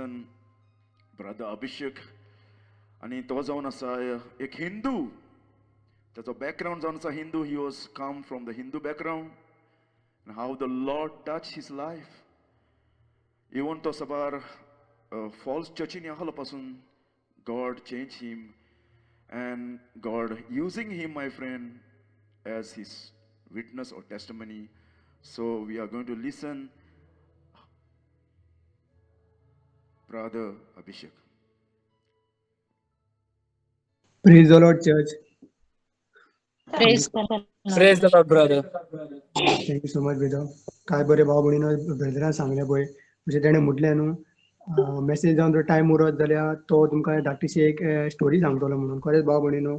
listen brother Abhishek आनी तो जावन आसा एक हिंदू, ताचो बॅकग्रावंड जावन आसा Hindu. He was come from the Hindu background and how the Lord touch his life. Even तो साबार फॉल्स चर्चीनी आहलो पासून God change him and God using him, my friend, as his witness or testimony. So we are going to listen Brother Abhishek. Praise the Lord, church. Praise the Lord. Praise the Lord, brother. Thank you so much, brother. काय बरे भाव भयणीनो brethren सांगलें पळय, म्हणजे तेणें म्हटलें न्हू message जावन जर टायम उरत जाल्यार तो तुमकां धाकटीशी एक स्टोरी सांगतलो म्हणून. खरेंच भाव भयणीनो,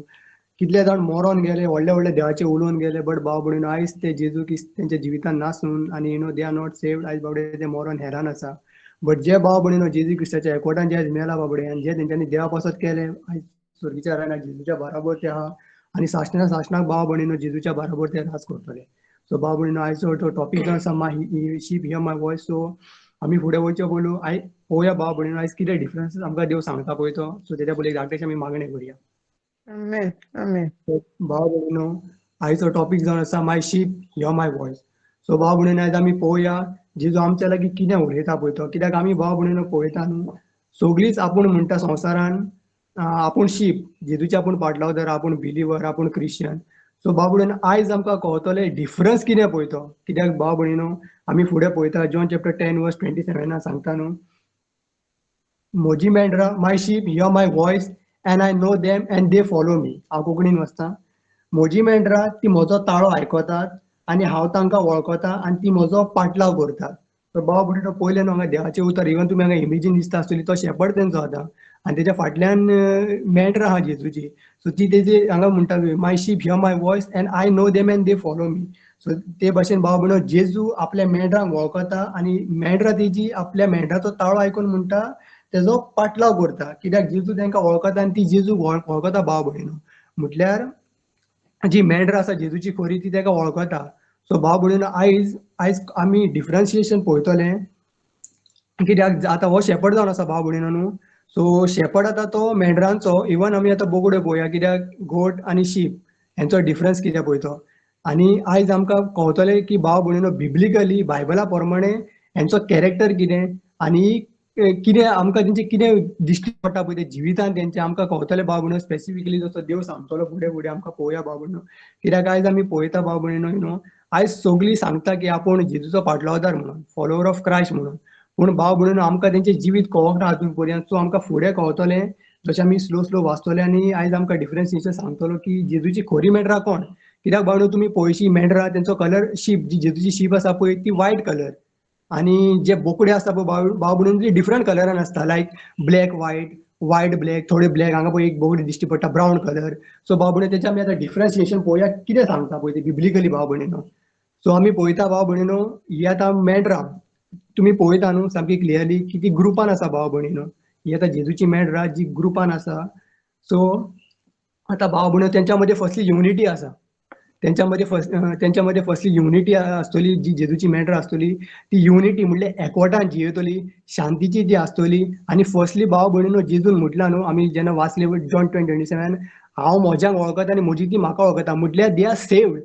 कितले जाण मरोन गेले, व्हडले व्हडले देवाचे उलोवन गेले, बट भाव भयणीनो आयज ते जेजू क्रिस्त तेंच्या जिवितान नासून आनी you know they are not saved. आयज बाबडे ते मरोन हेरान आसा. बट जे भाव भयणीनो जेजू क्रिस्ताच्या एकवटान जे आयज मेला बाबडे आनी जे तेंच्यांनी देवा पासत केलें, आयज स्वर्गीच्या रानाक जेजूच्या बराबर ते आहा आनी सासणा सासणाक भाव भयणीनो जेजूच्या बराबर ते राज करतले. सो भाव भयणीनो आयचो तो टॉपीक जो आसा my sheep hear my voice. So आमी फुडें वयचे पयलू आयज पळोवया भाव भयणीनो आयज कितें डिफरन्सीस आमकां देव सांगता पळय तो. सो तेच्या पयलीं धाकटेशी आमी मागणें करुया. आमेन आमेन. भाव भयणीनो आयचो टॉपीक जावन आसा my sheep hear my voice. So भाव भयणीनो आयज आमी पळोवया जेजू आमच्या लागीं कितें उलयता पळय तो. कित्याक आमी भाव भयणीनो पळयता न्हू सगळींच आपूण म्हणटा संवसारान आपूण शीप, जेजूचे आपूण पाटलावदार, आपूण बिलीवर, आपूण क्रिश्चन. सो भाव भयणीनो आयज आमकां कळतलें डिफरन्स कितें पळय तो. कित्याक भाव भयणीनो आमी फुडें पळयता जॉन चॅप्टर 10 वर्स 27 सांगता न्हू, म्हजी मेंढरां my sheep hear my voice and I know them and they follow me. हांव कोंकणीन वाचता, म्हजी मेंढरां ती म्हजो ताळो आयकतात आनी हांव तांकां वळखता आनी ती म्हजो पाटलाव करतात. सो भाव भयणीनो पयलें न्हू हांगा देवाचें उतर इवन तुमी हांगा इमेजीन दिसता आसतली, तो शेपर्ड तेंचो आतां आनी तेच्या फाटल्यान मेंढरां आहा जेजूची. सो ती तेजी हांगा म्हणटा my sheep hear my voice and I know them and they follow me. So ते भाशेन भाव भयणीनो जेजू आपल्या मेंढरांक वळखता आनी मेंढरां तेजी आपल्या मेंढराचो ताळो आयकून म्हणटा तेजो पाटलाव करता. कित्याक जेजू तांकां वळखता आनी ती जेजू वळखता भाव भयणीनो. म्हटल्यार जी मेंढरां आसा जेजूची खरी ती ताका वळखता. सो भाव भयणीनो आयज आयज आमी डिफरन्सिएशन पळयतले. कित्याक आतां हो शेपर्ड जावन आसा भाव भयणीनो न्हू. सो शेपर्ड आतां तो मेंढरांचो, इवन आमी आतां बोगड्यो पळोवया कित्याक गोट आनी शीप हेंचो डिफरन्स कितें पळय तो. आनी आयज आमकां कळतलें की भाव भयणीनो बिब्लिकली बायबला प्रमाणे हेंचो कॅरेक्टर कितें आनी कितें आमकां तेंचें कितें दिश्टी पडटा पळय ते जिवितान तेंचें आमकां कळतलें भाव भयणीनो. स्पेसिफिकली जसो देव सांगतलो फुडें फुडें आमकां पळोवया भाव भयणीनो. कित्याक आयज आमी पळयता भाव भयणीनो you know आयज सगळीं सांगता की आपूण जेजूचो पाटलावदार म्हणून, फॉलोवर ऑफ क्रायस्ट म्हणून, पूण भाव भयणीनो आमकां तेंचें जिवीत कळोंक ना अजून पर्यंत. सो आमकां फुडें कळतलें जशें आमी स्लो स्लो वाचतले आनी आयज आमकां डिफरन्सिएशन सांगतलो की जेजूची खरी मेंढरां कोण. कित्याक भाव भयणीनो तुमी पळयशी मेंढरां तेंचो कलर शीप, जी जेजूची शीप आसा पळय ती व्हायट कलर आनी जे बोकडे आसता पळय भाव भयणीनो ती डिफरंट कलरान आसता, like black white, white black, थोडे ब्लॅक, हांगा पळय एक बोगडी दिश्टी पडटा ब्रावन कलर. सो भाव भयणीनो तेचे आमी आतां डिफरन्सिएशन पळोवया कितें सांगता पळय ते बिब्लिकली भाव भयणीनो. सो आमी पळयता भाव भयणीनो ही आतां मेंढरां तुमी पळयता न्हू सामकी क्लियरली की ती ग्रुपान आसा भाव भयणीनो. ही आतां जेजूची मेंढरां जी ग्रुपान आसा. सो आतां भाव भयणीनो तेंच्या मदीं फर्स्टली युनिटी आसा, तेंच्या मदीं फर्स्टली युनिटी आसतली. जी जेजूची मेंढरां आसतली ती युनिटी म्हणल्यार एकवटान जियेतली, शांतीची ती आसतली. आनी फर्स्टली भाव भयणीनो जेजून म्हटलां न्हू आमी जेन्ना वाचले जॉन 10:27, हांव म्हज्यांक वळखता आनी म्हजी ती म्हाका वळखता, म्हटल्यार they are saved,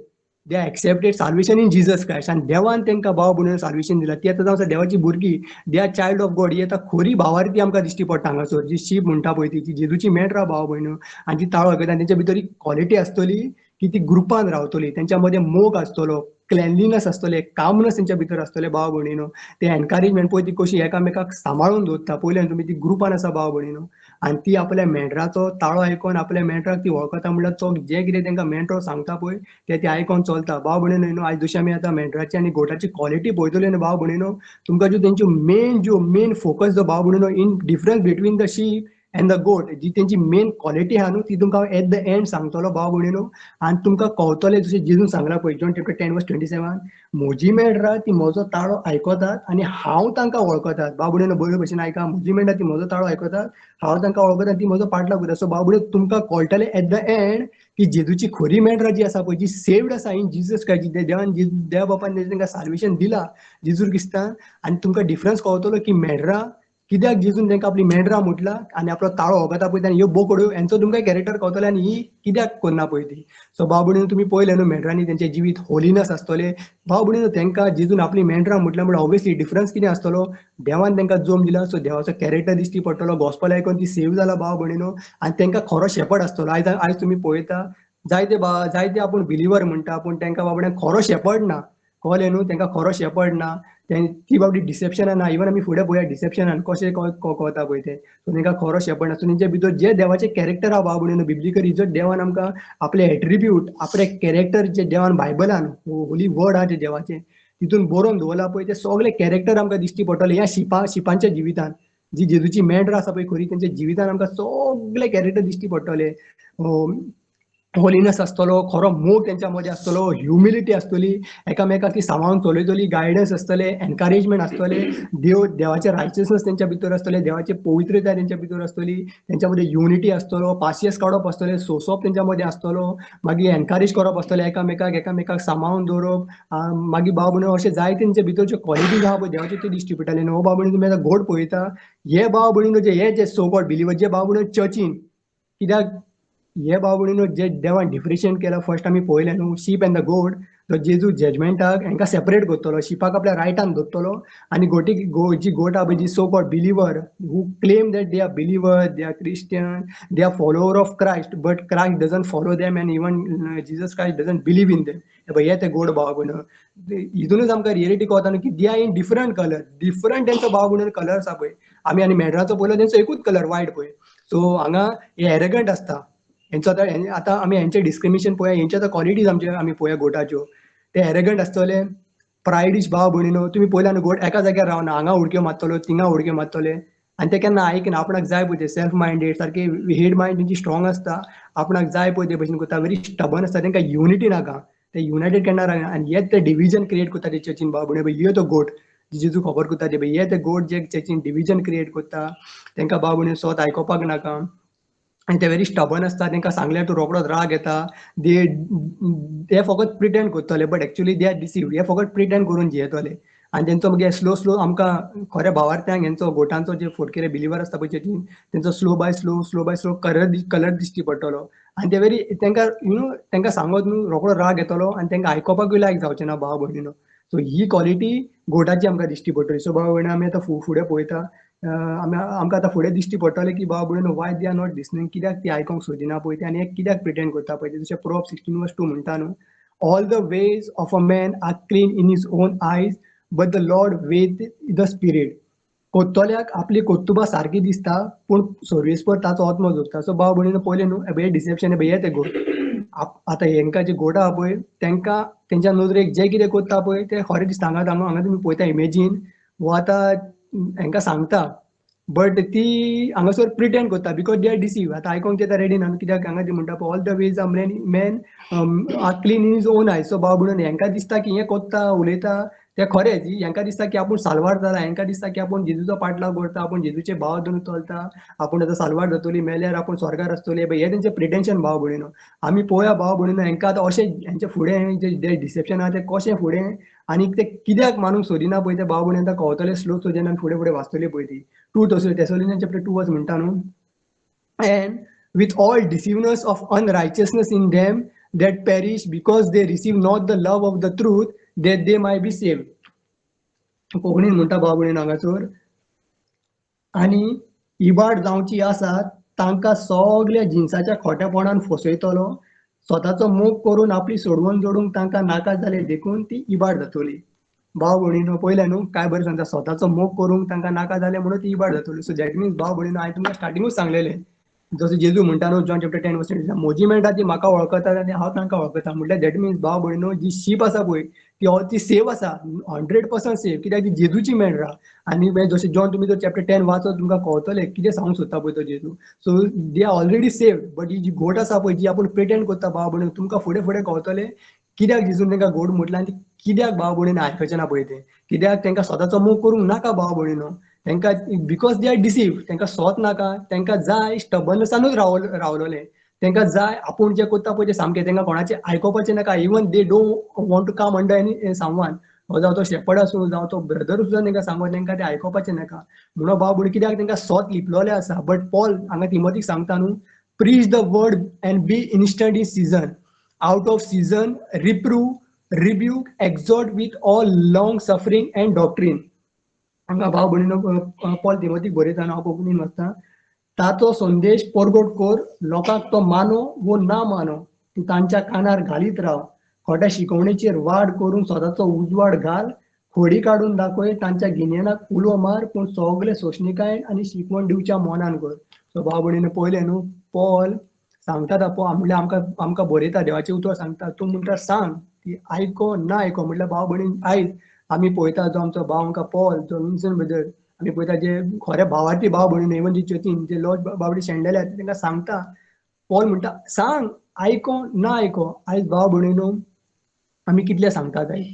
they are accepted salvation in Jesus Christ. आनी देवान तांकां भाव भयणीनो साल्वेशन दिलां, ती आतां जावन आसा देवाची भुरगीं, they are child of God. ही आतां खरी भावार्थी आमकां दिश्टी पडटा हांगासर, जी शीप म्हणटा पळय ती जेजूची मेंढरां भाव भयणीनो आनी ती ताळो आयकता आनी तेंच्या भितर एक क्वॉलिटी आसतली की ती ग्रुपान रावतली, तेंच्या मदें मोग आसतलो, क्लेनलीनस आसतलें, कामनस तेंच्या भितर आसतलें भाव भयणीनो. ते एनकरेजमेंट पळय ती कशी एकामेकाक सांबाळून दवरता पयल्यान तुमी, ती ग्रुपान आसा भाव भयणीनो आनी ती आपल्या मेंढराचो ताळो आयकोन आपल्या मेंढराक ती वळखता, म्हणल्यार तो जें कितें तांकां मेंढरो सांगता पळय तें ती आयकोन चलता भाव भयणीनो. न्हू आयज जशें आमी आतां मेंढराची आनी गोटाची क्वॉलिटी पळयतले न्हू भाव भयणीनो, तुमकां ज्यो तेंच्यो मेन ज्यो मेन फोकस जो भाव भयणीनो in difference between the sheep and the goat, जी तेंची मेन क्वॉलिटी आहा न्हू ती तुमकां एट the and सांगतलो भाव भयणीनो. आनी तुमकां कळतलें जशें जेजून सांगलां पळय जॉन चॅप्टर 10 वर्स 27, म्हजी मेंढरां ती म्हजो ताळो आयकतात आनी हांव तांकां वळखतात. भाव भयणीनो बरे भशेन आयका, म्हजी मेंढरां ती म्हजो ताळो आयकतात, हांव तांकां वळखता, ती म्हजो पाटलाव करता. सो भाव भयणीनो तुमकां कळटलें एट the and की जेजूची खरी मेंढरां जी आसा पळय, जी सेव्ड आसा इन जिजस क्रायस्ट, जी देवान देव बापान तांकां साल्वेशन दिलां जेजू क्रिस्तान, आनी तुमकां डिफरन्स कळटलो की मेंढरां कित्याक जेजून तांकां आपली मेंढरां म्हटलां आनी आपलो ताळो वळखता पळय आनी ह्यो बोकड्यो हेंचो तुमकां कॅरेक्टर कळटलें आनी ही कित्याक करना पळय ती. सो भाव भयणीनो तुमी पळयलें न्हू मेंढरांनी तेंचें जिवीत होलीनस आसतलें. भाव भयणीनो तांकां जेजून आपली मेंढरां म्हटल्यार म्हणल्यार ऑब्वियसली डिफरन्स कितें आसतलो, देवान तांकां जोम दिला, सो देवाचो कॅरेक्टर दिश्टी पडटलो, गॉस्पल आयकून ती सेव जाला भाव भयणीनो, आनी तांकां खरो शेपर्ड आसतलो. आयज आयज तुमी पळयता जायते जायते आपूण बिलिवर म्हणटा पूण तांकां बाबड्यांक खरो शेपर्ड ना, कळ्ळें न्हू, तांकां खरो शेपर्ड ना, ती बाबडी डिसेप्शनान ना. इवन आमी फुडें पळोवया डिसेप्शनान कशें कळता पळय तें. सो तांकां खरो शेपर्ड ना. सो तेंच्या भितर जे देवाचे कॅरेक्टर आहा भाव भयणीनो, बिब्लिकली जर देवान आमकां आपले एट्रिब्यूट आपले कॅरेक्टर जे देवान बायबलान होली वर्ड आहा ते देवाचे तितून बरोवन दवरला पळय ते सगळे कॅरेक्टर आमकां दिश्टी पडटले ह्या शिपांच्या जिवितान. जी जेजूची मेंढरां आसा पळय खरी तेंच्या जिवितान आमकां सगळे कॅरेक्टर दिश्टी पडटले. होलीनस आसतलो, खरो मोग तेंच्या मदें आसतलो, ह्युमिलिटी आसतली, एकामेकाक ती सांबाळून चलयतली, गायडन्स आसतलें, एनकरेजमेंट आसतलें, देवाचें रायचियसनस तेंच्या भितर आसतलें, देवाची पवित्रताय तेंच्या भितर आसतली, तेंच्या मदें युनिटी आसतलो, पासियस काडप आसतलें, सोंसप तेंच्या मदें आसतलो, मागीर एनकरेज करप आसतलें एकामेकाक, एकामेकाक सांबाळून दवरप, मागीर भाव भयणीनो अशें जायते तेंच्या भितर ज्यो क्वॉलिटीज आहा पळय देवाच्यो त्यो दिश्टी पडटाले. न्हू भाव भयणीनो तुमी आतां गोड पळयता हे भाव भयणीनो जे हे जे सो कॉल्ड बिलिवर जे भाव भयणीनो चर्चीन, कित्याक हे भाव भयणीनो जे देवान डिफरेंशिएट केला फर्स्ट आमी पळयलें न्हू शीप एंड the गोड, तो जेजू जजमेंटाक हेंकां सेपरेट करतलो, शिपाक आपल्या रायटान दवरतलो आनी गोटीक जी गोट आहा पळय जी so called believer who claim that they are believer, they are Christian, they are follower of Christ, but Christ doesn't follow them and even Jesus Christ doesn't believe in them. हे ते गोड भाव भयणीनो हितूनच आमकां रियलिटी कळता न्हू की they are in different colour, different तेंचो भाव भयणीनो कलर्स आहा पळय. आमी आनी मेंढराचो पळयलो तेंचो एकूच कलर वायट पळय. सो हांगा हे एरगंट आसता हेंचो. आतां आतां आमी हेंचें डिस्क्रिमिनेशन पळोवया, हेंचे आतां क्वॉलिटीज आमचे आमी पळोवया गोटाच्यो. ते एरगंट आसतले, प्रायडीश भाव भयणीनो. तुमी पळयला न्हू गोट एका जाग्यार रावना, हांगा उडक्यो मारतलो थिंगा उडक्यो मारतले आनी ते केन्ना आयकना, आपणाक जाय पळय ते सेल्फ मायंडेड, सारके हेड मायंड तेंची स्ट्रॉंग आसता, आपणाक जाय पळय ते भशेन करता, व्हेरी स्टबन आसता, तेंकां युनिटी नाका, ते युनायटेड केन्ना रावना आनी हे ते डिविजन क्रिएट करता ते चर्चीन भाव भयणीनो. हे तो गोट जेजू खबर करता ते, हे ते गोट जे चर्चीन डिविजन क्रिएट करता, तेंकां भाव भयणीनो स्वता आयकोपाक नाका आनी ते व्हेरी स्टबन आसता, तेंकां सांगल्यार तूं रोकडोच राग येता. ते फकत प्रिटेंड करतले but actually they are deceive, हे फकत प्रिटेंड करून जियेतले आनी तेंचो मागीर स्लो स्लो आमकां खऱ्या भावार्थ्यांक हेंचो गोटांचो जे फोटकेरे बिलिवर आसता पळय चर्चीन तेंचो slow by slow slow by slow colour दिश्टी पडटलो आनी ते व्हेरी तेंकां you know तेंकां सांगत न्हू रोकडो राग येतलो आनी तेंकां आयकोपाकूय लायक जावचें ना भाव भयणीनो. सो ही क्वॉलिटी गोटाची आमकां दिश्टी पडटली. सो भाव भयणीनो आमी आतां फुडें पळयता, आमकां आतां फुडें दिश्टी पडटलें की भाव भयणीनो why they are not listening, कित्याक ती आयकोंक सोदिना पळय ती आनी कित्याक प्रिटेंड करता पळय ती. जशें प्रोवर्ब 16:2 म्हणटा न्हू, all the ways of a man are clean in his own eyes but the Lord weigheth the spirit. कोत्तोल्याक आपली कोत्तुबां सारकी दिसता पूण सर्वेस्पर ताचो आत्मो जोखता. सो भाव भयणीनो पळयलें न्हू हे डिसेप्शन हे ते गोट. आतां हेंकां जे गोट आहा पळय तेंकां तेंच्या नदरेक जें कितें करता पळय तें खरें दिसता. हांगा हांगा तुमी पळयता इमेजीन हो आतां हेंकां सांगता बट ती हांगासर प्रिटेंड करता because they are deceive. आतां आयकोंक ते रेडी ना कित्याक हांगा ती म्हणटा all the ways are man are clean in his own eyes. So भाव भयणीनो हेंकां दिसता की हें करता उलयता तें खरेंच, हेंकां दिसता की आपूण साल्वार जाला, हेंकां दिसता की आपूण जेजूचो पाटलाव करता, आपूण जेजूचे भाव धरून चलता, आपूण आतां साल्वार जातली, मेल्यार आपूण स्वर्गार आसतली, हें तेंचें प्रिटेंशन भाव भयणीनो. आमी पळोवया भाव भयणीनो हेंकां आतां अशें हेंचे फुडें जे डिसेप्शन आहा तें कशें फुडें आनी ते कित्याक मानूंक सोदिना पळय ते भाव भयणीनो आतां कळतलें स्लो स्लो जेन्ना फुडें फुडें वाचतली पळय ती. 2 Thessalonians chapter 2 verse म्हणटा न्हू, and with all deceiveness of unrighteousness in them that perish because they receive not the love of the truth that they might be saved. कोंकणीन म्हणटा भाव भयणीनो हांगासर, आनी इबाड जावची आसा तांकां सगल्या जिनसाच्या खोटेपणान फसयतलो, स्वताचो मोग करून आपली सोडवण जोडूंक तांकां नाका जालें देखून ती इबाड जातली. भाव भयणीनो पळयलें न्हू काय बरें सांगता, स्वताचो मोग करूंक तांकां नाका जालें म्हणून ती इबाड जातली. सो that means भाव भयणीनो हांवें तुमकां स्टार्टिंगूच सांगलेलें जसो जेजू म्हणटा न्हू जॉन चॅप्टर 10 वर्स 10, म्हजी मेंढरां ती म्हाका वळखतात आनी हांव तांकां वळखता. म्हणल्यार that means भाव भयणीनो जी शीप आसा पळय ती ती सेव आसा, 100% सेव, कित्याक ती जेजूची मेंढरां. आनी जशें जॉन तुमी जर चॅप्टर 10 वाचत तुमकां कळटलें कितें सांगूंक सोदता पळय तो जेजू. So they are already save, but ही जी गोट आसा पळय जी आपूण प्रिटेंड करता भाव भयणीनो तुमकां फुडें फुडें कळटलें कित्याक जेजून तांकां गोड म्हटलां आनी कित्याक भाव भयणीनो आयकचें ना पळय तें, कित्याक तांकां स्वताचो मोग करूंक नाका भाव भयणीनो, तांकां because they are deceive, तांकां स्वत नाका, तांकां जाय स्टबनसानूच रावलोलें, तांकां जाय आपूण जें करता पळय तें सामकें, तांकां कोणाचें आयकोपाचें नाका. Even they don't want to come under any someone हो जावं तो शेपर्ड आसूं, जावं तो ब्रदर सुद्दां तांकां सांगो, तांकां तें आयकोपाचें नाका. म्हणून भाव भयणी कित्याक तांकां सोत लिपलोलें आसा. बट पॉल हांगा तिमोतीक सांगता न्हू, preach the word and be instant in season, out of season, reprove, rebuke, exhort with all long suffering and doctrine. हांगा भाव भयणीनो पॉल तिमोतीक बरयता, हांव कोंकणीन वाचता, ताचो संदेश परगट कर, लोकांक तो मानो वो ना मानो, तूं तांच्या कानार घालीत राव. खोट्या शिकवणेचेर वाड करून स्वताचो उजवाड घाल, खोडी काडून दाखय, तांच्या गिन्यानाक उलो मार, पूण सगळे सोंसणीकायेन आनी शिकवण दिवच्या मनान कर. सो भाव भयणीनो पयलें न्हू पॉल सांगता पो, म्हणल्यार आमकां आमकां बरयता, देवाचें उतर सांगता, तूं म्हणटा सांग, ती आयको ना आयको. म्हणल्यार भाव भयणीन आयज आमी पळयता जो आमचो भाव आमकां पॉल, जो विन्सन ब्रदर, आमी पळयता जे खरे भावार्थी भाव भयणीन इवन जे चर्चीन जे लॉर्ड बाबडी शेंडलेले तांकां सांगता पॉल म्हणटा सांग, आयको ना आयको. आयज भाव भयणीनो आमी कितले सांगतात आयज,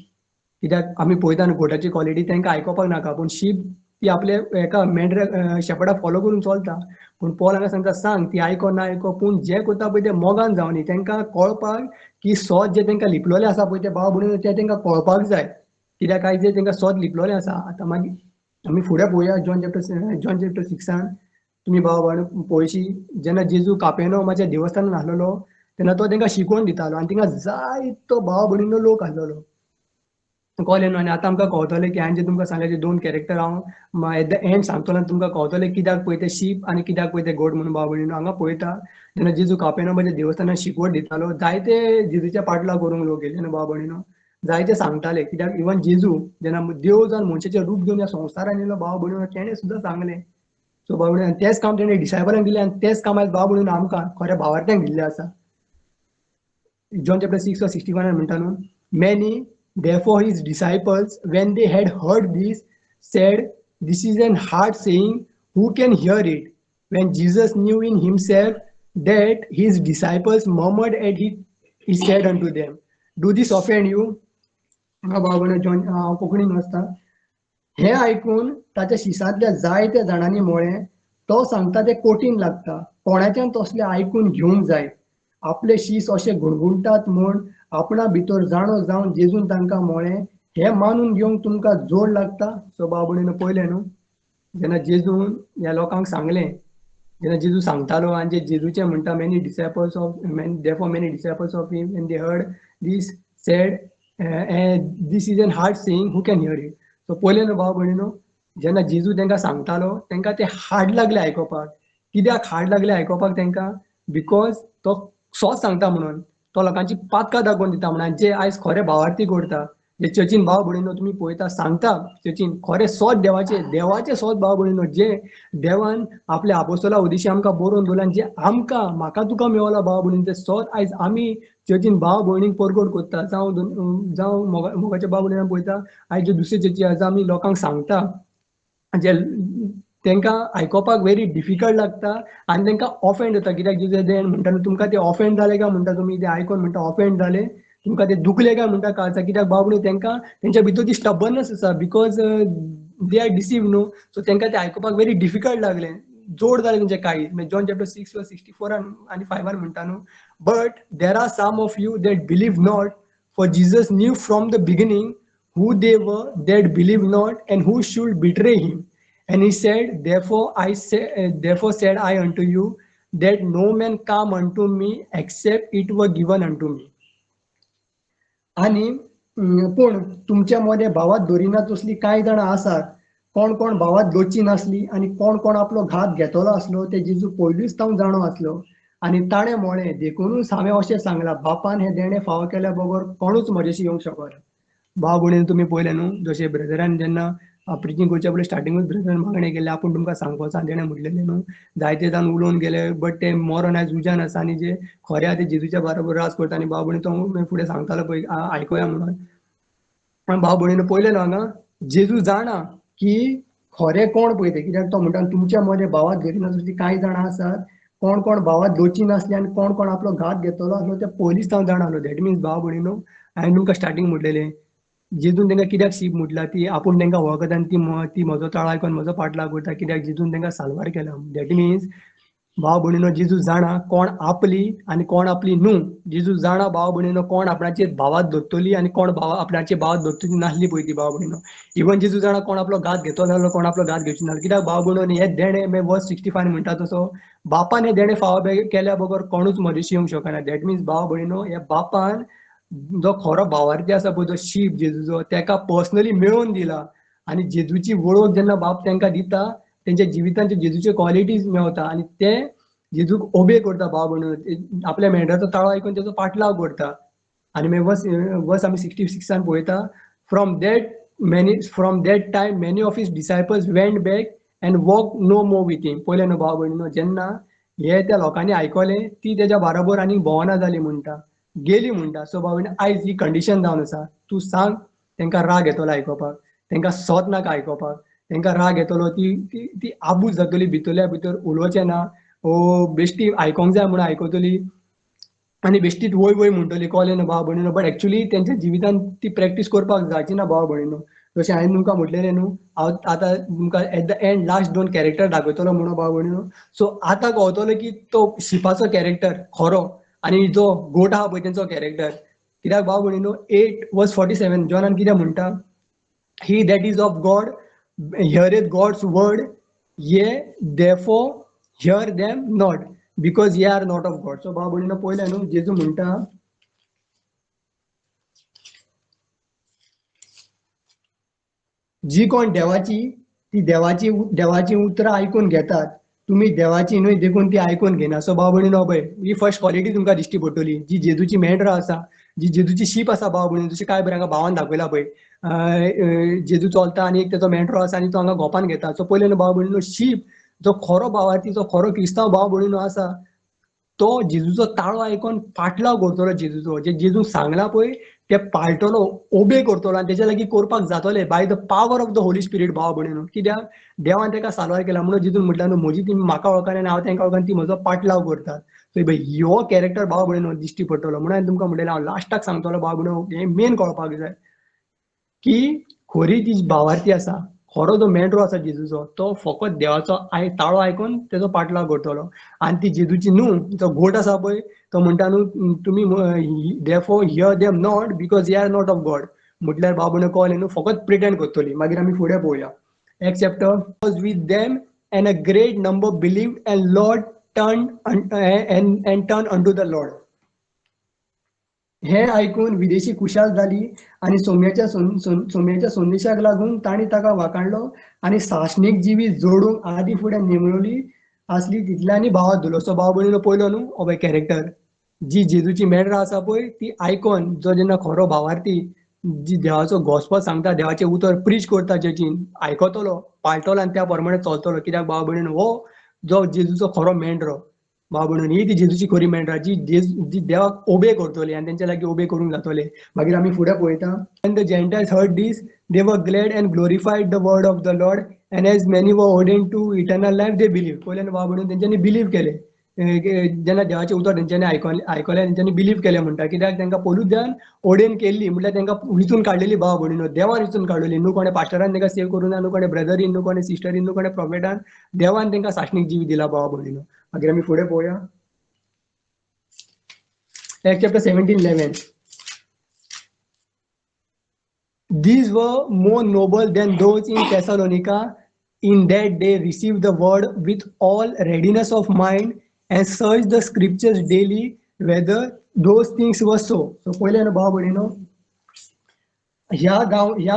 कित्याक आमी पळयता न्हू गोटाची क्वॉलिटी तांकां आयकोपाक नाका, पूण शीप ती आपले एका मेंढऱ्या शेपडाक फॉलो करून चलता. पूण पॉल हांगा सांगता सांग, ती आयको ना आयको, पूण जें करता पळय तें मोगान जावनी, तांकां कळपाक की सोत जें तांकां लिपलोलें आसा पळय तें भाव भयणीनो तें तांकां कळपाक जाय. कित्याक आयज जें तांकां सोत लिपलोलें आसा. आतां मागीर आमी फुडें पळोवया जॉन चॅप्टर 6 तुमी भाव भयण पळयशी, जेन्ना जेजू कापेर्नाउमाच्या देवस्थानान आसलेलो तेन्ना तो तांकां शिकवण दितालो आनी तांकां जायतो भाव भयणीनो लोक आसलेलो. कळ्ळें न्हू? आनी आतां आमकां कळटलें की हांवें जें तुमकां सांगलें जे दोन कॅरेक्टर हांव एट the and सांगतलो आनी तुमकां कळटलें कित्याक पळय तें शीप आनी कित्याक पळय तें गोट म्हणून. भाव भयणीनो हांगा पळयता जेन्ना जेजू कापेर्नाउमाच्या देवस्थानान शिकवण दितालो, जायते जेजूच्या पाटलां करूंक लोक येयले न्हू भाव भयणीनो, जायते सांगताले. कित्याक इवन जेजू जेन्ना देव जावन मनशाचें रूप घेवन ह्या संवसारान येयलो भाव भयणीनो, तेणें सुद्दां सांगलें. सो भाव भयणीनो तेंच काम तेणें डिसायपलांक दिलें आनी तेंच काम आयज भाव भयणीनो आमकां खऱ्या भावार्थ्यांक दिल्लें आसा. जॉन चॅप्टर 6 61 म्हणटा न्हू, many therefore his disciples, when they had heard this, said, This is an hard saying, who can hear it? When Jesus knew in himself that his disciples murmured at it, he said unto them, Do this offend you? भाव John हांव कोंकणीन वाचता. हें आयकून ताच्या शिसांतल्या जायत्या जाणांनी म्हळें, तो सांगता तें कठीण लागता, कोणाच्यान तसलें आयकून घेवंक जाय. आपले शीस अशे गुणगुणटात म्हूण आपणा भितर जाणो जावन जेजून तांकां म्हळें, हें मानून घेवंक तुमकां जोड लागता. सो भाव भयणीनो पळयलें न्हू, जेन्ना जेजून ह्या लोकांक सांगलें, जेन्ना जेजू सांगतालो आनी जे जेजूचें म्हणटा many disciples of therefore many disciples of him when they heard this said, this is an hard saying, who can hear it. So पळयलें न्हू भाव भयणीनो, जेन्ना जेजू तांकां सांगतालो तांकां तें हार्ड लागलें आयकोपाक. कित्याक हार्ड लागलें आयकोपाक तांकां? Because तो सोत सांगता म्हणून, तो लोकांची पातकां दाखोवन दिता म्हणून. जे आयज खरे भावार्थी करता, जे चर्चीन भाव भयणीनो तुमी पळयता सांगता चर्चीन खरें सोत देवाचें, देवाचें सोत भाव भयणीनो, जे देवान आपल्या आपोस्तोला उदेशी आमकां बरोवन दवरलां, जे आमकां म्हाका तुका मेवला भाव भयणीन, तें सोत आयज आमी चर्चीन भाव भयणीक परगट करता. जावं जावं मोगाच्या भाव भयणीन पळयता आयज ज्यो दुसऱ्यो चर्ची आसा आमी लोकांक सांगता, जे तांकां आयकोपाक व्हेरी डिफिकल्ट लागता आनी तांकां ऑफेंड जाता. कित्याक जेजू म्हणटा तुमकां ते ऑफेंड जाले काय म्हणटा, तुमी ते आयकोन म्हणटा ऑफेंड जाले, तुमकां ते दुखले काय म्हणटा काळजा. कित्याक भाव भयणी तांकां तेंच्या भितर ती स्टबर्नस आसा, because they are डिसीव न्हू. सो तांकां ते आयकोपाक व्हेरी डिफिकल्ट लागलें, जोड जालें तेंचें काळीज. जॉन चॅप्टर 6 64 आनी 5 म्हणटा न्हू, but there are some of you that believe not, for Jesus knew from the beginning who they were that believe not and who should betray him. And he said, therefore said I unto you, that no man come unto me except it were given unto me. आनी पूण तुमच्या मदें भावात दवरिना तसलीं कांय जाणां आसात, कोण कोण भावात दवरची नासली आनी कोण कोण आपलो घात घेतलो आसलो ते जेजू पयलींच तावन जाणो आसलो. आनी ताणें म्हळें, देखुनूच हांवें अशें सांगलां, बापान हें देणें फावो केल्या बगर कोणूच म्हजेशी येवंक शकना. भाव भयणीन तुमी पळयलें न्हू, जशें ब्रदरान जेन्ना प्रिचींग करच्या पयलीं स्टार्टिंगूच ब्रदरान मागणें केल्लें, आपूण तुमकां सांगपाचो आनी तेणें म्हटलेलें न्हू, जायते जाण उलोवन गेले बट ते मरोन आयज उज्यान आसा आनी जे खरें आसा ते जेजूच्या बरोबर राज करता. आनी भाव भयणी तो फुडें सांगतालो पळय आयकोया म्हणून. भाव भयणीन पळयलें न्हू हांगा जेजू जाणा की खरें कोण पळय तें, कित्याक तो म्हणटा तुमच्या मदें भावात धरिनासली कांय जाणां आसात, कोण कोण भावात दवरची नासली आनी कोण कोण आपलो घात घेतलो आसलो ते पयलींच हांव जाणा आसलो. That means भाव भयणीनो हांवें तुमकां स्टार्टींग म्हटलेलें, जेजून तांकां कित्याक शीप म्हटला, ती आपूण तांकां वळखता आनी ती म्हजो ताळो आयकून म्हजो पाटलाव करता, कित्याक जेजून तांकां साल्वार केला. That means भाव भयणीनो, जेजू जाणा कोण आपली आनी कोण आपली न्हू. जेजू जाणा भाव भयणीनो कोण आपणाचेर भावात धरतली आनी कोण भाव आपणाचे भावात धरतली नासली पळय ती भाव भयणीनो. इवन जेजू जाणा कोण आपलो घात घेतलो जाल्यार कोण आपलो घात घेवची ना. कित्याक भाव भयणीनो हे देणें मागीर वर्स 65 म्हणटा तसो बापान हे देणें फावो केल्या बगर कोणूच मदेशी येवंक शकना. That means भाव भयणीनो ह्या बापान जो खरो भावार्थी आसा पळय, जो शीप जेजूचो, तेका पर्सनली मेळोवन दिला. आनी जेजूची वळख जेन्ना बाप तांकां दिता, तेंच्या जिवितांचे जेजूचे क्वॉलिटीज मेवता आनी ते जेजूक ओबे करता भाव भयणीनो. आपल्या मेंढराचो ताळो आयकून तेजो पाटलाव करता. आनी मागीर वर्स वर्स आमी 66 पळयता, from that time many of his disciples went back and walk no more with him. पयलें न्हू भाव भयणीनो, जेन्ना हे त्या लोकांनी आयकलें ती तेज्या बरोबर आनी भोंवना जाली म्हणटा, गेली म्हणटा. सो भाव भयणीनो आयज ही कंडिशन जावन आसा. तूं सांग तेंकां राग येतलो आयकोपाक, तेंकां सोत नाका आयकोपाक, तेंकां राग येतलो, ती ती ती आबूज जातली, भितरल्या भितर उलोवचें ना, ओ बेश्टी आयकोंक जाय म्हणून आयकतली आनी बेश्टीत वय वय म्हणटली. कळ्ळें न्हू भाव भयणीनो? बट एक्चुली तेंच्या जिवितान ती प्रॅक्टीस करपाक जावची ना भाव भयणीनो. जशें हांवें तुमकां म्हटलेलें न्हू, हांव आतां तुमकां eight the and last 2 character दाखयतलो म्हणून भाव भयणीनो. सो आतां कळटलो की तो शिपाचो कॅरेक्टर खरो आनी जो गोट आहा पळय तेंचो कॅरेक्टर. कित्याक भाव भयणीनो 8 वर्स 47 जॉनान कितें म्हणटा, he that is of God heareth God's word, ye therefore hear them not, because ye are not of God. So भाव भयणीनो पळयलें न्हू, जेजू म्हणटा जी कोण देवाची ती देवाची देवाची उतरां आयकून घेतात, तुमी देवाची न्हय देखून ती आयकून घेना. सो भाव भयणीनो पळय ही फर्स्ट क्वॉलिटी तुमकां दिश्टी पडटली, जी जेजूची मेंढरां आसा, जी जेजूची शीप आसा भाव भयणीनो. जशें काय बरें हांगा भावान दाखयला पळय, जेजू चलता आनी एक तेजो मेंढरो आसा आनी तो हांगा गोपान घेता. सो पयलें न्हू भाव भयणीनो, शीप जो खरो भावार्थी, जो खरो क्रिस्तांव भाव भयणीनो आसा, तो जेजूचो ताळो आयकून पाटलाव करतलो जेजूचो, जे जेजूक सांगला पळय ते पाळटलो, ओबे करतलो आनी तेज्या लागीं करपाक जातले by the power of the Holy Spirit भाव भयणीनो. कित्याक देवान तेका साल्वार केला म्हणून जेजून म्हटलें न्हू म्हजी ती म्हाका वळखना आनी हांव तेंकां वळखना, ती म्हजो पाटलाव करतात. सो पळय ह्यो कॅरेक्टर भाव भयणीनो दिश्टी पडटलो. म्हणून हांवें तुमकां म्हटलें हांव लास्टाक सांगतलो भाव भयणीनो, हें मेन कळपाक जाय की खरी जी भावार्थी आसा, खरो जो मेंढरो आसा जेजूचो, तो फकत देवाचो ताळो आयकून तेजो पाटलाव करतलो. आनी ती जेजूची न्हू जो गोट आसा पळय तो म्हणटा न्हू तुमी therefore hear them not because ye are not of God. म्हटल्यार भाव भयणीनो कळ्ळें न्हू, फकत प्रिटेंड करतली. मागीर आमी फुडें पळोवया. Acts chapter was with them and a great number believe and Lord turn and turn unto the Lord. हें आयकून विदेशी खुशाल जाली आनी सोम्याच्या संदेशाक लागून तांणी ताका वाखाणलो आनी सासणीक जिवीत जोडूंक आदी फुडें नेमलोली आसली तितल्यांनी भावात दिलो. सो भाव भयणीनो पयलो न्हू हो पळय कॅरेक्टर, जी जेजूची मेंढरां आसा पळय ती आयकोन जो जेन्ना खरो भावार्थी जी देवाचो गॉस्पल सांगता, देवाचें उतर प्रीच करता, चर्चीन आयकतलो, पाळटलो आनी त्या प्रमाणे चलतलो. कित्याक भाव भयणीनो हो जो जेजूचो खरो मेंढरो भाव भयणीनो, ही ती जेजूची खरी मेंढरां जी जी देवाक ओबे करतली आनी तेंच्या लागीं ओबे करूंक जातले. मागीर आमी फुडें पळयता, When the Gentiles heard this, they were glad and glorified the word of the Lord, and as many were ordained to eternal life, they believed. पयलें भाव भयणीनो तेंच्यांनी बिलीव केलें, जेन्ना देवाचें उतर तेंच्यांनी आयकलें तेंच्यांनी बिलीव केलें म्हणटा. कित्याक तेंकां पयलूच देवान ओर्डेन केल्ली, म्हटल्यार तेंकां विचून काडलेली भाव भयणीनो, देवान विचून काडलेली न्हू कोणें पास्टरान तेंकां सेव करूं ना, न्हू कोणें ब्रदरीन, न्हू कोणें सिस्टरीन, न्हू कोणें प्रोफेटान, देवान तेंकां सासणीक जीव दिला भाव भयणीनो. मागीर आमी फुडें पळोवया Acts chapter 17:11. These were more noble than those in Thessalonica, in that they received the word with all readiness of mind and searched the scriptures daily whether those things were so. So पयलें न्हू भाव भयणीनो, ह्या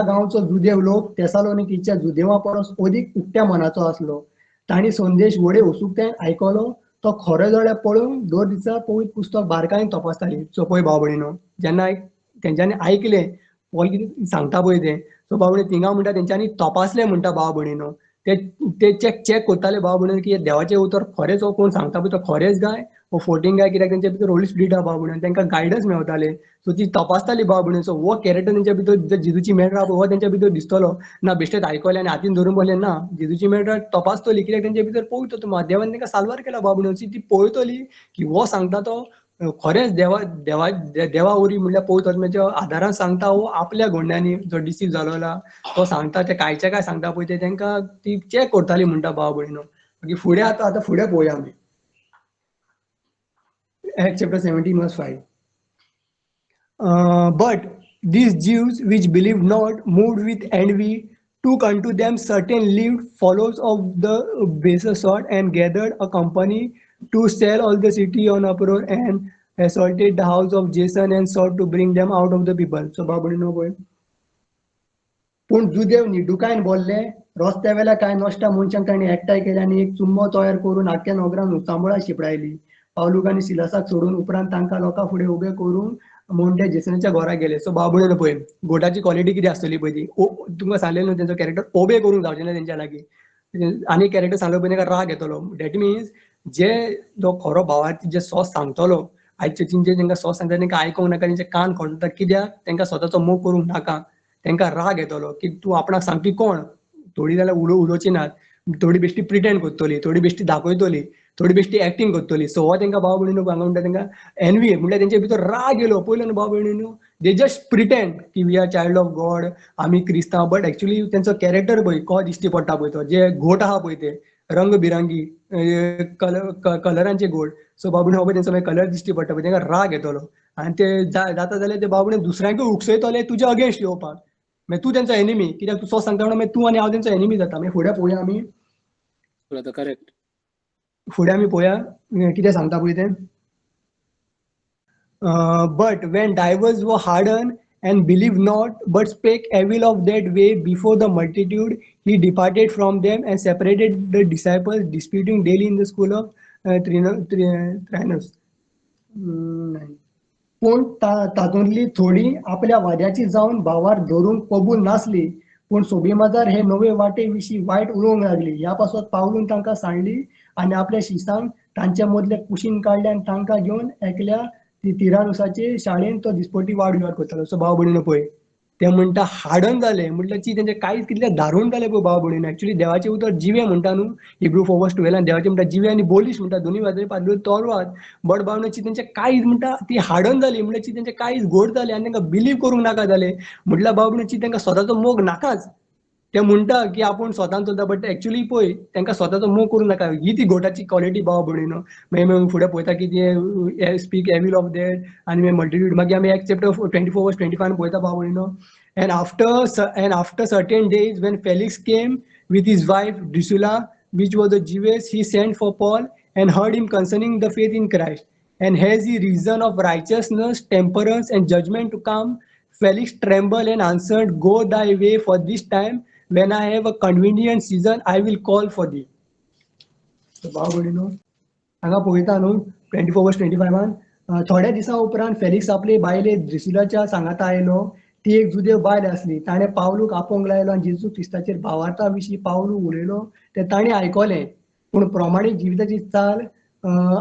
गांवचो जुदेव लोक थेसालोनिकीच्या जुदेवा परस अदीक उक्त्या मनाचो आसलो. तांणी संदेश व्हडे उत्सुकतायेन आयकलो, तो खरो जाल्यार पळोवंक दर दिसा पवित्र पुस्तक बारकायेन तपासताली. सो पळय भाव भयणीनो, जेन्ना तेंच्यांनी आयकलें पॉल कितें सांगता पळय तें, सो भाव भयणीनो थिंगा म्हणटा तेंच्यांनी तपासलें म्हणटा भाव भयणीनो, ते चॅक करताले भाव भयणीनो की देवाचें उतर खरेंच हो कोण सांगता पळय तो खरेंच गाय हो फोटींग गाय, कित्याक तेंच्या भितर होली स्पिरीट आहा भाव भयणीनो, तेंकां गायडन्स मेवताले. सो ती तपासताली भाव भयणीनो. सो हो कॅरेक्टर तेंच्या भितर, जेजूची मेंढरां हो तेंच्या भितर दिसतलो ना, बेश्टेच आयकलें आनी हातीन धरून बसलें ना, जेजूची मेंढरां तपासतली कित्याक तेंच्या भितर पवित्र आत्मा देवान तेंकां साल्वार केला भाव भयणीनो. ती पळयतली की हो सांगता तो खरेंच देवा देवा देवा वरी म्हणल्यार पवित्र आत्म्याच्या आदारान सांगता, हो आपल्या गोंड्यांनी जो डिसीव जालोला तो सांगता, ते कांयचे काय सांगता पळय ते तेंकां ती चॅक करताली म्हणटा भाव भयणीनो. मागीर फुडें आतां फुडें पळोवया आमी. Acts chapter 17 verse 5. But these Jews which believed not, moved with envy, took unto them certain lewd fellows of the baser sort, and gathered a company to set all the city on uproar, and assaulted the house of Jason and sought to bring them out of the people. So भाव भयणीनो पळय, पूण जुदेव निडुकायन बोल्ले रस्त्या वेल्या कांय नश्टा मनशांक तांणी एकठांय केले आनी एक चुम्मो तयार करून आख्ख्या नगरान उचांबळां शिंपडायली. पावलूक आनी सिलासाक सोडून उपरांत तांकां लोकां फुडें उबे करून म्हूण ते जेसनाच्या घरा गेले. सो भाव भयणीनो पळय, गोटाची क्वॉलिटी कितें आसतली पळय ती. तुमकां सांगलें न्हू तेंचो कॅरेक्टर ओबे करूंक जावचें ना तेंच्या लागीं. आनी कॅरेक्टर सांगलो पळय, तांकां राग येतलो. That means जे जो खरो भावार्थी जे सोस सांगतलो, आयज चर्चीन जे तांकां सोस सांगता तांकां आयकोंक नाका, तेंचे कान खोंटता. कित्याक? तांकां स्वताचो मोग करूंक नाका, तांकां राग येतलो की तूं आपणाक सांगपी कोण. थोडी जाल्यार उलोवची नात, थोडी बेश्टी प्रिटेंड करतली, थोडी बेश्टी दाखयतली, थोडी बेश्टी एक्टींग करतली. सो हो तांकां भाव भयणीनो हांगा म्हणटा तांकां एनवी, म्हणल्यार तेंचे भितर राग येयलो. पयलो न्हू भाव भयणीनो, they just pretend की we are child of God, आमी क्रिस्तांव, बट एक्चुली तेंचो कॅरेक्टर पळय को दिश्टी पडटा पळय तो जे घोट आहा पळय ते रंगबिरंगी कलरांचे गोट. सो भाव भयणीनो पळय तेंचो मागीर कलर दिश्टी पडटा पळय, तांकां राग येतलो आनी ते जाता जाल्यार ते भाव भयणी दुसऱ्यांकूय उकसयतले तुज्या अगेन्स्ट येवपाक. मागीर तूं तेंचो एनिमी, कित्याक तूं सो सांगता म्हणून मागीर तूं आनी हांव तेंचो एनिमी जाता. मागीर फुडें पळोवया आमी, करेक्ट, फुडें आमी पळोवया कितें सांगता पळय तें. But when divers were hardened and believed not, but spake evil of that way before the multitude, he departed from them and separated the disciples, disputing daily in the school of Tyrannus. पूण तातूंतली थोडी आपल्या वाद्याची जावन भावार धरूंक कबूल नासली, पूण सोबीमाजार हे नवे वाटे विशीं वायट उलोवंक लागली. ह्या पासत पावलून तांकां सांडली आनी आपल्या शिसांक तांच्या मदले कुशीन काडले आनी तांकां घेवन एकल्या तिरानुसाचे शाळेन तो दिसपटी वाड विवाद करतालो. सो भाव भयणीनो पळय, ते म्हणटा हार्डन जाले, म्हटल्यार ची तेंचे कांयच कितले दारूण जाले पळय भाव भयणीनो. एक्चुली देवाचें उतर जिवें म्हणटा न्हू, हिब्रू 4:12 देवाचें म्हणटा जिवें आनी बोलीश म्हणटा, दोनूय बाजूनी पादलो तोरवात. बट भाव ची तेंचे कांयच म्हणटा ती हार्डन जाली, म्हटल्यार ची तेंचे कांयच गोड जाले आनी तांकां बिलीव करूंक नाका जाले. म्हटल्यार भाव भयणीनो तांकां स्वताचो मोग नाकाच. ते म्हणटा की आपूण स्वतान चलता, बट एक्चुली पळय तांकां स्वताचो मोग करूंक नाका. ही ती गोटाची क्वॉलिटी भाव भयणीनो. मागीर मागीर फुडें पळयता की ते स्पीक एवील ऑफ that आनी मागीर मल्टिट्यूड. मागीर आमी एक्ट चॅप्टर 24:25 पळयता भाव भयणीनो. And after certain days when Felix came with his wife Drusilla, which was a Jewess, he sent for Paul and heard him concerning the faith in Christ. And as he reasoned of righteousness, temperance, and judgment to come, Felix trembled and answered, Go thy way, for this time, when I have a convenient season, I will call for thee. So, भाव भयणीनो हांगा पळयता न्हू 24:25 थोड्या दिसां उपरांत Felix आपले बायले ड्रुसिलाच्या सांगाता आयलो. ती एक जुदेव बायल आसली. ताणें पावलूक आपोवंक लायलो आनी जेजू क्रिस्ताचेर भावार्था विशीं पावलू उलयलो तें ताणें आयकलें. पूण प्रमाणीक जिविताची चाल,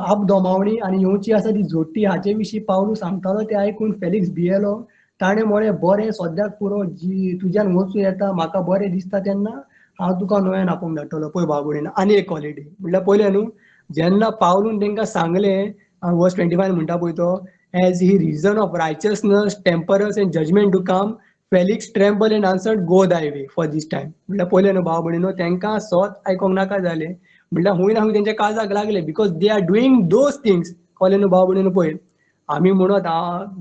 आपदोमावणी आनी येवची आसा ती जोडटी हाचे विशीं पावलू सांगतालो तें आयकून फेलिक्स भियेलो. ताणें म्हळें, बरें, सद्याक पुरो, जी तुज्यान वचूं येता, म्हाका बरें दिसता तेन्ना हांव तुका नव्यान आपोवंक धाडटलो. पळय भाव भयणीनो आनी एक क्वॉलिटी म्हटल्यार पयलें न्हू, जेन्ना पावलून तांकां सांगलें वर्स 25 म्हणटा पळय तो, as he reason of righteousness, temperance and judgment to come, Felix tremble and answered, Go thy way for this time. म्हटल्यार पयलें न्हू भाव भयणीनो, तांकां सत आयकोंक नाका जालें, म्हटल्यार हुंय ना हुंय तेंच्या काळजाक लागलें, because they are doing those things. कळ्ळें न्हू भाव भयणीनो? पळय आमी म्हणत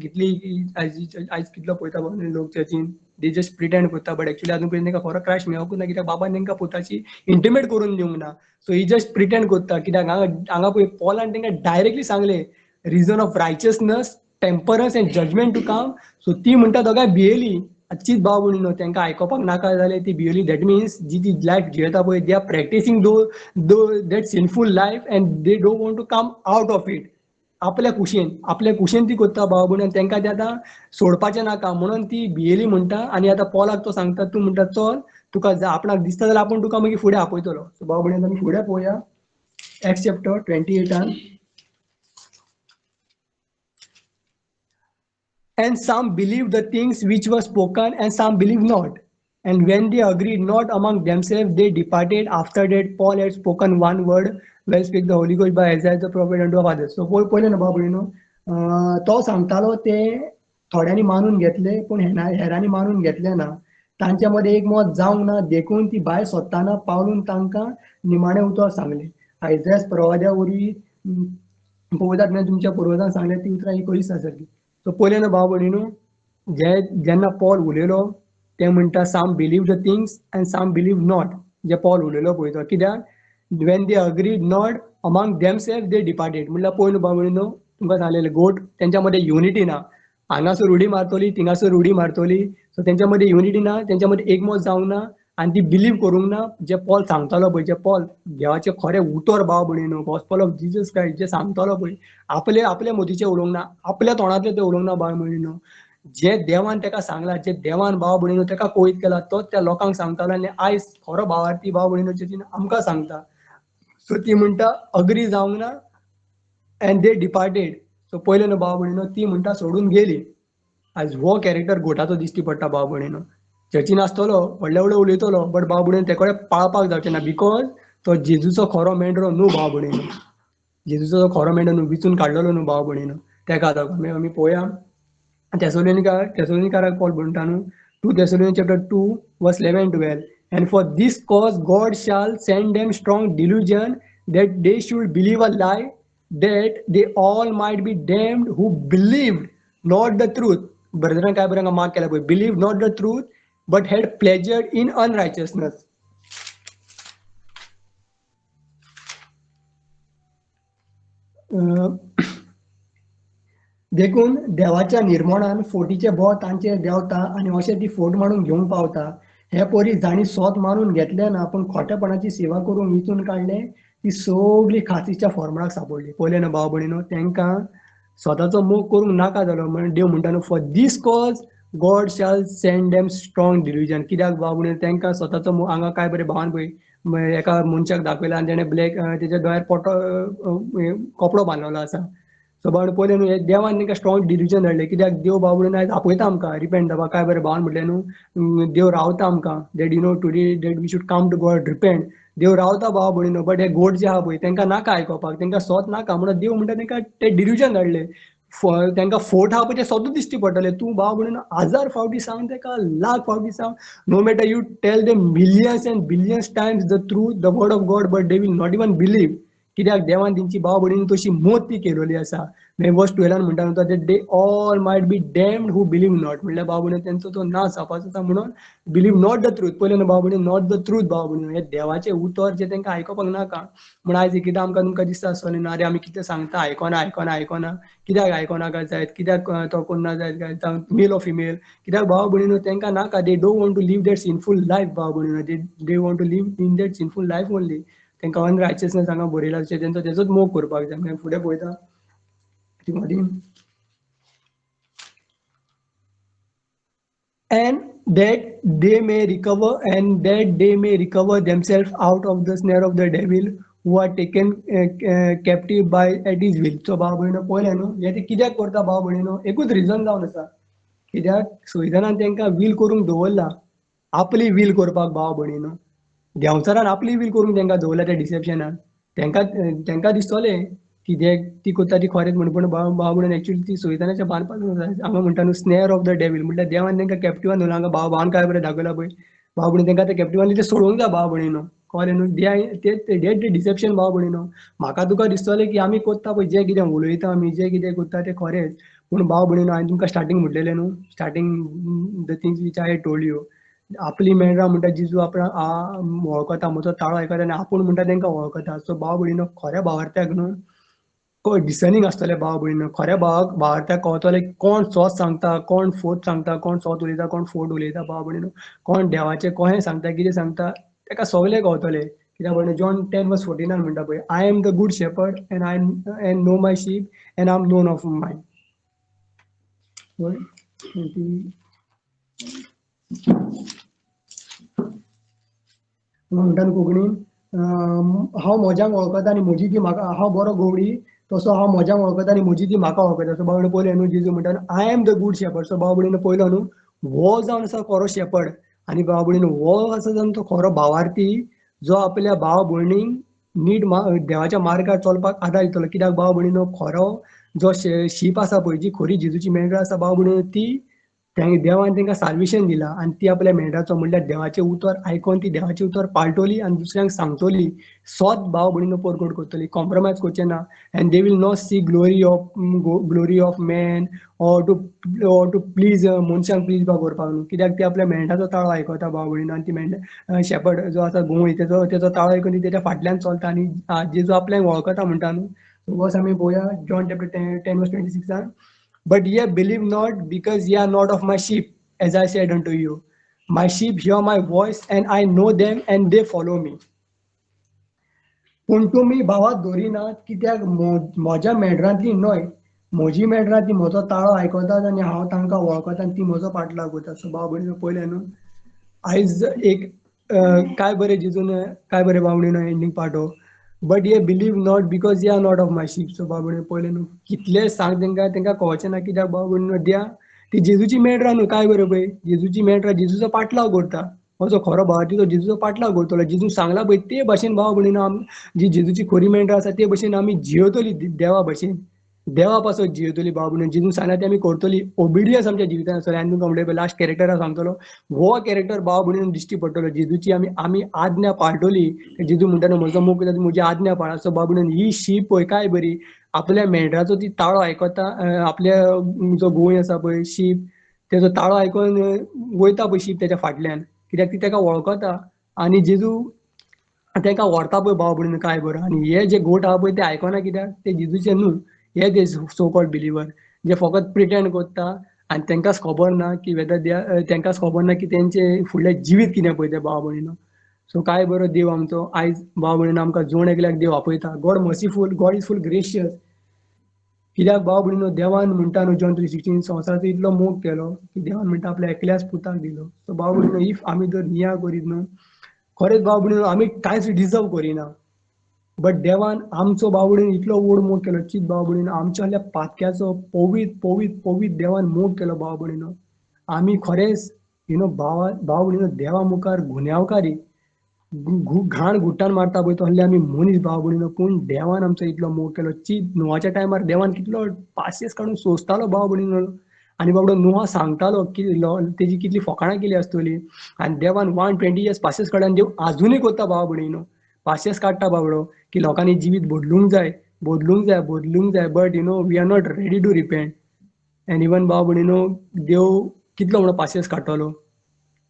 कितली आयज कितलो पळयता लोक चर्चीन, they just pretend करता, बट एक्चुली अजून पर्यंत तांकां खरो क्रायस्ट मेळोकूच ना, कित्याक बाबान तांकां पुताची इंटिमेट करून दिवंक ना. सो ही जस्ट प्रिटेंड करता, कित्याक हांगा पळय पॉलान तांकां डायरेक्टली सांगलें reason of righteousness, temperance and judgment to come. So ती म्हणटा दोगांय भियेली. आजचीच भाव भयणीनो तांकां आयकोपाक नाका जालें, ती भियेली. That means जी ती लायफ जियेता पळय, they are practicing though that sinful life and they don't want to come out of it. आपल्या कुशीन ती करता भाव भयणी, तांकां तें आतां सोडपाचें नाका म्हणून ती भियेली म्हणटा. आनी आतां पॉलाक तो सांगता, तूं म्हणटा चल, तुका आपणाक दिसता जाल्यार आपूण तुका मागीर फुडें आपयतलो. सो भाव भयणी आमी फुडें पळोवया act chapter 28. And some believed the things which were spoken, and some believed not. And when they agreed not among themselves, they departed. After that, Paul had spoken one word, well speak the Holy Ghost by Isaiah the prophet unto our fathers. So पळयलें न्हू भाव भयणीनो, तो सांगतालो ते थोड्यांनी मानून घेतले, पूण हेरांनी मानून घेतले ना. तांच्या मदें एक मत जावंक ना, देखून ती भायर सोदतना पावलून तांकां निमाणें उतर सांगलें. आयझायस प्रवाद्या वरवीं पवित्र आत्म्यान तुमच्या पुर्वजांक सांगले ती उतरां ही खरीच आसा सारकी. सो पयलें न्हू भाव भयणीनो, जे जेन्ना पॉल उलयलो ते म्हणटा some believe the things and some believe not. J Paul उलयलो पळय तो कित्याक when they agreed not among themselves they departed. म्हणल्यार पळय न्हू भाव भयणीनो, तुमकां सांगलेलें गोट तेंच्या मदें युनिटी ना, हांगासर उडी मारतली थिंगासर उडी मारतली. सो तेंच्या मदें युनिटी ना, तेंच्या मदें एकमत जावंक ना आनी ती बिलीव करूंक ना जे पॉल सांगतालो पळय, जे पॉल देवाचें खरें उतर भाव भयणीनो, गॉस्पल ऑफ जिजस क्रायस्ट जे सांगतालो पळय, आपले आपले मोदीचें उलोवंक ना, आपल्या तोंडांतलें तें उलोवंक ना भाव भयणीनो. जे देवान तेका सांगला, जे देवान भाव भयणीनो तेका कोयत केला तोच त्या लोकांक सांगतालो आनी आयज खरो भावार्थी भाव भयणीनो चर्चीन आमकां सांगता. सो ती म्हणटा अग्री जावंक ना एंड they departed. सो पयलें न्हू भाव भयणीनो, ती म्हणटा सोडून गेली. आयज हो कॅरेक्टर गोटाचो दिश्टी पडटा भाव भयणीनो. चर्चीन आसतलो, व्हडले व्हडले उलयतलो, बट भाव भयणीनो ते कडेन पाळपाक जावचें ना, because तो जेजूचो खरो मेंढरो न्हू भाव भयणीनो, जेजूचो तो खरो मेंढरो न्हू, विचून काडलेलो न्हू भाव भयणीनो. तेका लागून आमी पळोवया थेसलोनिकाराक पॉल म्हणटा न्हू, 2 Thessalonians chapter 2 verse 11-12, and for this cause God shall send them strong delusion that they should believe a lie, that they all might be damned who believed not the truth. Brethren काय बरें mark केला पळय, believe not the truth but had pleasure in unrighteousness. देखून देवाच्या निर्मोणान फोटीचे बोट तांचेर देंवता आनी अशें ती फोट मांडून घेवंक पावता. हे परी जांणी सोत मानून घेतलें ना पूण खोटेपणाची सेवा करूंक विंचून काडलें ती सगळी खातीच्या फॉर्मुलाक सापडली. पयलें न्हू भाव भयणीनो, तांकां स्वताचो मोग करूंक नाका जालो म्हण देव म्हणटा न्हू, for this cause God shall send them strong delusion. कित्याक भाव भयणीनो, तांकां स्वताचो मोग, हांगा काय बरें भावान पळय एका मनशाक दाखयला आनी तेणें ब्लॅक तेच्या दोळ्यार पोटो कपडो बांदलेलो आसा. सो भाव पयलें न्हू, देवान तांकां स्ट्रॉंग डिल्युजन धाडलें. कित्याक देव भाव भयणीनो आयज आपयता आमकां रिपेंट जावपाक. काय बरें भावान म्हटलें न्हू, देव रावता आमकां, that you know today that we should come to God repent. देव रावता भाव भयणीनो, बट हे गोड जे आहा पळय तांकां नाका आयकोपाक, तांकां सोत नाका म्हणून देव म्हणटा तांकां ते डिल्युजन धाडलें. तांकां फोट आहा पळय ते सोदूच दिश्टी पडटले. तूं भाव भयणीनो 1000 फावटी सांग ताका, लाख फावटी सांग, no matter you tell them millions and billions times the truth, the word of God, but they will not even believe. कित्याक देवान तेंची भाव भयणीन तशी मोत ती केलेली आसा. मागीर वर्स 12 म्हणटा न्हू, that they all might be damned who believe not. म्हणल्यार भाव भयणीन तेंचो तो नाश जावपाचो आसा म्हणून बिलीव not the truth. पयलें न्हू भाव भयणीन, not the truth भाव भयणीन, हें देवाचें उतर जें तांकां आयकोपाक नाका. म्हण आयज एकदां आमकां तुमकां दिसता आसतलें न्हू, आरे आमी कितें सांगता आयकोना आयकोना आयकोना, कित्याक आयकोना काय जायत, कित्याक तो कोन्ना जायत काय, मेल ऑर फिमेल, कित्याक भाव भयणीनो तांकां नाका. They don't want to live that sinful life भाव भयणीनो, they want to live in that sinful life only. तांकां अनरायचियसनेस हांगा बरयला तेंचो तेजोच मोग करपाक जाय. मागीर फुडें पळयता मदीं, and that they may recover, and that they may recover themselves out of the snare of the devil who are taken captive by at his will. So भाव भयणीनो पळयलें न्हू, हें ते कित्याक करता भाव भयणीनो, एकूच रिजन जावन आसा, कित्याक सैतानान तांकां वील करूंक दवरला, आपली वील करपाक भाव भयणीनो. देंवचारान आपली वील करूंक तांकां दवरला त्या डिसेप्शनान. तांकां तांकां दिसतलें की जे ती करता ती खरेंच म्हण, पूण भाव भयणीन एक्चुअली ती सैतानाच्या बांदपाक हांगा म्हणटा न्हू स्नेर ऑफ the devil. म्हटल्यार देवान तांकां कॅप्टिवान दवरला. हांगा भाव भावान काय बरें दाखयला पळय, भाव भयणीन तांकां ते कॅप्टिवान ते सोडोवंक जाय भाव भयणीनो. कळ्ळें न्हू, ते डिसेप्शन भाव भयणीनो. म्हाका तुका दिसतलें की आमी करता पळय जें कितें उलयता आमी जें कितें करता तें खरेंच, पूण भाव भयणीनो हांवें तुमकां स्टार्टींग म्हटलेलें न्हू, starting the things which I had told you, आपली मेंढरां म्हणटा जेजू आपणाक वळखता, म्हजो ताळो आयकता आनी आपूण म्हणटा तांकां वळखता. सो भाव भयणीनो खऱ्या भावार्थ्याक न्हू डिसर्नींग आसतलें भाव भयणीनो, खऱ्या भावार्थ्याक कळटलें कोण सोत सांगता, कोण फोट सांगता, कोण सोत उलयता, कोण फोट उलयता भाव भयणीनो, कोण देवाचें कशें सांगता कितें सांगता ताका सगळें कळटलें. कित्याक भयणीनो जॉन 10:14 म्हणटा पळय, I am the good shepherd and I and know my sheep and I am known of mine. म्हणटा कोंकणीन, हांव म्हज्यांक वळखता आनी म्हजी ती म्हाका, हांव बरो गवळी तसो हांव म्हज्यांक वळखता आनी म्हजी ती म्हाका वळखता. सो भाव भयणीनो पयलें न्हू जेजू म्हणटा I am the good shepherd. So भाव भयणीनो पयलो न्हू हो जावन आसा खरो शेपर्ड, आनी भाव भयणीनो हो आसा जावन तो खरो भावार्थी जो आपल्या भाव भयणींक नीट देवाच्या मार्गार चलपाक आदार दितलो. कित्याक भाव भयणीनो खरो जो शीप आसा पळय, जी खरी जेजूची मेंढरां आसा भाव भयणीनो, ती देवान तांकां साल्वेशन दिलां आनी ती आपल्या मेंढराचो म्हणल्यार देवाचें उतर आयकोन ती देवाचें उतर पाळटली आनी दुसऱ्यांक सांगतली, सोत भाव भयणीनो परगट करतली, कॉम्प्रोमायज करचें ना. And they will not see glory of man or to please मनशांक प्लीज बा करपाक न्हू, कित्याक ती आपल्या मेंढराचो ताळो आयकता भाव भयणीनो. आनी ती मेंढ शेपर्ड जो आसा गोवळी तेजो ताळो आयकून ती तेच्या फाटल्यान चलता आनी जेजू आपल्याक वळखता म्हणटा न्हू. सो वर्स आमी पळोवया John chapter 10 verse 26. But ye believe not, because ye are not of my sheep, as I said unto you. My sheep hear my voice, and I know them, and they follow me. पूण तुमी भावात दवरिनात, कित्याक म्हज्या मेंढरांतली न्हय, म्हजी मेंढरां ती म्हजो ताळो आयकतात आनी हांव तांकां वळखता आनी ती म्हजो पाटलाव करता. सो भाव भयणीनो पयलें न्हू, आयज एक काय बरें जेजून काय बरें भाव भयणीनो एंडींग पार्ट हो, but ye believe not because ye are not of my sheep. So भाव भयणीनो पयलें न्हू, कितलें सांग तांकां तांकां कळचें ना, कित्याक भाव भयणीनो द्या ती जेजूची मेंढरां न्हू. काय बरें पळय, जेजूची मेंढरां जेजूचो पाटलाव करता, हो जो खरो भाव तो जेजूचो पाटलाव करतलो. जेजून सांगला पळय ते भाशेन भाव भयणीनो जी जेजूची खरी मेंढरां आसा ते भशेन आमी जियेतली, देवा भशेन, देवा पासत जियेतली भाव भयणीनो. जेजून सांगला ते आमी करतली, ओबिडियन्स आमच्या जिवितान आसतलो. आनी तुमकां म्हणलें लास्ट कॅरेक्टरा सांगतलो, हो कॅरेक्टर भाव भयणीनो दिश्टी पडटलो. जेजूची आमी आमी आज्ञा पाळटली. जेजू म्हणटा न्हू म्हजो मोग करता म्हजी आज्ञा पाळा. सो भाव भयणीनो ही शीप पळय काय बरी आपल्या मेंढराचो ती ताळो आयकता, आपल्या जो गोंय आसा पळय शीप तेजो ताळो आयकून वयता पळय शीप तेच्या फाटल्यान, कित्याक ती तेका वळखता आनी जेजू तेका व्हरता पळय भाव भयणीनो काय बरो. आनी हे जे गोट आहा पळय ते आयकना, कित्याक ते जेजूचे न्हू, हे जे सो कॉल्ड बिलीवर जे फकत प्रिटेंड करता आनी तेंकांच खबर ना की वेदर तेंकांच खबर ना की तेंचे फुडलें जिवीत कितें पळय तें भाव भयणीनो. सो काय बरो देव आमचो आयज भाव भयणीनो आमकां जोण एकल्याक देव आपयता. God merciful, God is full gracious. कित्याक भाव भयणीनो देवान म्हणटा न्हू जॉन 3:16 संवसाराचो इतलो मोग केलो की देवान म्हणटा आपल्या एकल्याच पुताक दिलो. सो भाव भयणीनो if आमी जर निया करीत न्हू, खरेंच भाव भयणीनो आमी कांयच डिजर्व करिना, बट देवान आमचो भाव भयणीनो इतलो व्हड मोग केलो. चीत भाव भयणीनो आमच्या असल्या पातक्याचो पवीत पवीत पवीत देवान मोग केलो भाव भयणीनो. आमी खरेंच you know भाव भयणीनो देवा मुखार गुन्यांवकारी घाण गुट्टान मारता पळय तसले आमी मनीस भाव भयणीनो, पूण देवान आमचो इतलो मोग केलो. चीत नुहाच्या टायमार देवान कितलो पासियेंस काडून सोंसतालो भाव भयणीनो. आनी बाबडो नुहा सांगतालो की तेजी कितली फकाणां केली आसतली, आनी देवान 120 इयर्स पासियेंस काडून आनी देव आजुनूय करता भाव भयणीनो, पासियेंस काडटा बाबडो की लोकांनी जिवीत बदलूंक जाय, बदलूंक जाय, बदलूंक जाय. But you know we are not ready to repent. And even भाव भयणीनो देव कितलो म्हणून पासियेंस काडटलो,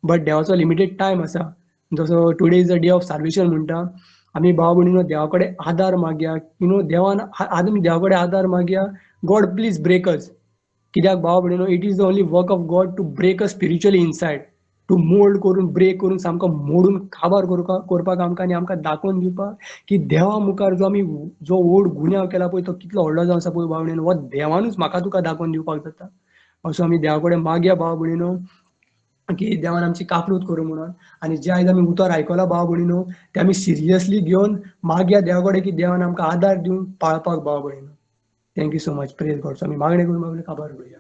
बट देवाचो लिमिटेड टायम आसा. जसो today is a day of salvation म्हणटा, आमी भाव भयणीनो देवा कडेन आदार मागया. You know देवान आमी देवा कडेन आदार मागया, गॉड प्लीज ब्रेक अस. कित्याक भाव भयणीनो it is the only work of God to break us spiritually inside, to mould करून ब्रेक करून सामको मोडून काबार करपाक आमकां आनी आमकां दाखोवन दिवपाक की देवा मुखार जो आमी जो व्हड गुन्यांव केला पळय तो कितलो व्हडलो जावन आसा पळय भाव भयणीनो, हो देवानूच म्हाका तुका दाखोवन दिवपाक जाता. असो आमी देवा कडेन मागया भाव भयणीनो की देवान आमची काकळूत करूं म्हणून. आनी जे आयज आमी उतर आयकलां भाव भयणीनो ते आमी सिरियसली घेवन मागया देवा कडेन की देवान आमकां आदार दिवन पाळपाक भाव भयणीनो. Thank you so much. Praise God. So आमी मागणें करून भाव भयणीनो काबार करुया.